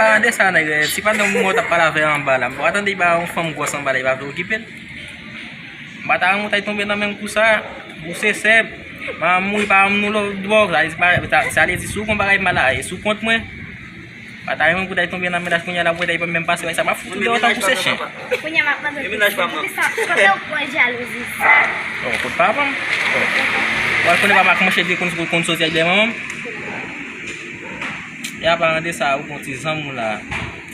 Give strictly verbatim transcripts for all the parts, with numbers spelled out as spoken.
Gade sa, nèg, eh, si pa t yon moun mwen t ap pale avè anba la, m pa tande li pa yon fanm gwòs anba la, li pa vle okipe l. M pa ta renmen w ta tonbe nan menm kou sa, ou se sè, manman m mouri, pa m nou lòt bò, sa, sa, sa vle di si w gon bagay mal a, e sou kont mwen. M pa ta renmen pou ta tonbe nan mennaj kounye a la, pou ta pa menm pase, sa m ap fout ou deyò tankou se chen. Kounye a m ap mande pou sa, kote w pran jalouzi sa? Oh, kot papa m? Oh. Ou al konnen papa k manchè de konn konn soti ak de manman m? E a paran de sa, ou gon ti zanmi w la.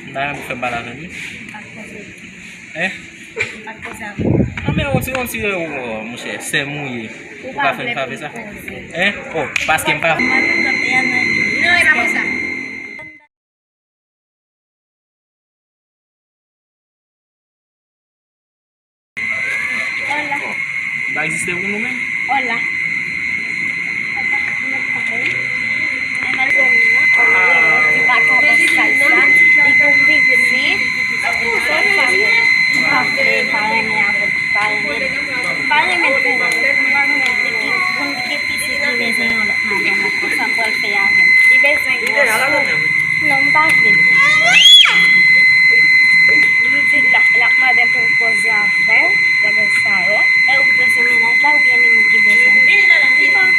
M ta renmen pou fè m pale avè l wi. Hein? Ak koze avè m. Non, men on ti, on ti, oh, monchè, sè m ou ye. Ou pa vle pou koze. Hein? Oh, paske m pa. Non, e pa konsa. Hola. Oh, li pa egziste pou nou menm? Hola. Li pa ka fè sa, li gon piti. Li pa vle, li pa renmen avè l, li pa renmen l. Li pa renmen l pou ou. Li gen, li gen pitit, li bezwen yon lòt madanm ankò, sa m pral fè avè l? Li bezwen gwòs ou? Non, m pa vle. Li di l ap, l ap mande m pou m koze avè w, bagay sa yo. E ou k bezwen mennaj la oubyen li menm ki bezwen? Bon,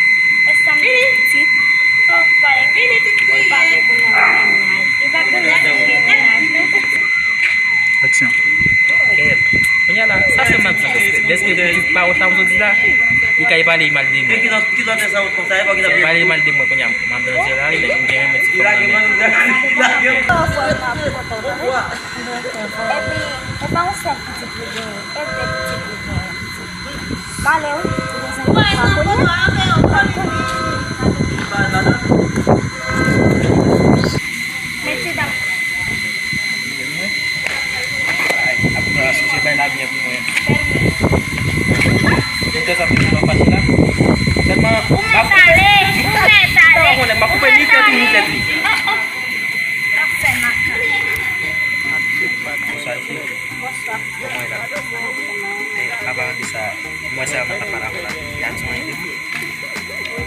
e sa m di pitit? Ou pa, ou pa vle pou nou nan mennaj. Li pa bezwen mennaj, non, pitit. Aksyon. Kèt. Kounye a la, sa se m ap di, dèske, dèske pitit pa ou sa m sot di la, li kay pale mal de mwen. Pale mal de mwen, kounye a, m ap danse la, wi, nèg, m gen renmen ti fanm nan, men. Epi, e pa yon sèl pitit li genyen, e de pitit li genyen. Pale wi, ou bezwen konn sa kounye a? Ou pa konnen. Mesye dam. Ay, ap pran sou se bay la byen pou mwen. Mwen te sa pou mwen fache la. Sèlman, ou mèt ale, ou mèt ale. Ou mèt ale. M ap koupe ni tèt ou ni tèt li. Oh, oh. Ap fè makak. Bonswa, isi. Bonswa. Kòman w ye la? E, apa de sa, mwen se mwen t ap pale avè w la. Y a di mwen ede m. Ou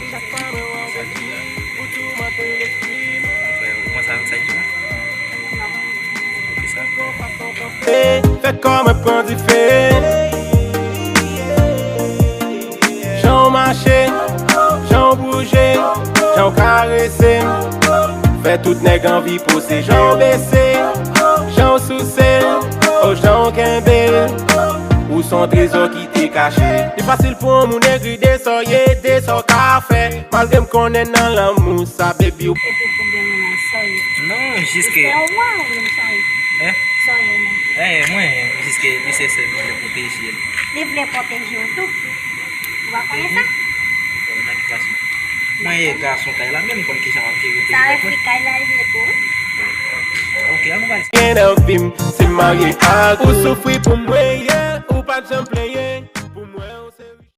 konn sa, sa y di la? Ou ki sa? Fè kò mwen pran dife. Jan w mache, jan w bouje, jan w karese m. Fè tout nèg anvi pose jan w bese, jan w souse l, o jan w kenbe l. Ou s on trezò ki te kache. Li fasil pou yon moun egri de sa w ye, de sa w ka fè. Malgre m konnen nan lanmou sa, baby, ou. Epi pwoblèm nan sa w ye? Non, jiske. Se yon wa ou menm sa w ye? Hein? Sa w ye menm? Eh, mwen, jiske li se sè m, li vle pwoteje l. Li vle pwoteje w tou. Ou pa konnen sa? Nan ki plas mwen? Mwen ye gason kay la, men m konn kijan m ap jere. Sa e fi kay la, li vle pou ou? Ok, an nou pale. Gen nan vi m, si m marye ak ou soufri pou mwen, yeah, ou pa t janm plenyen.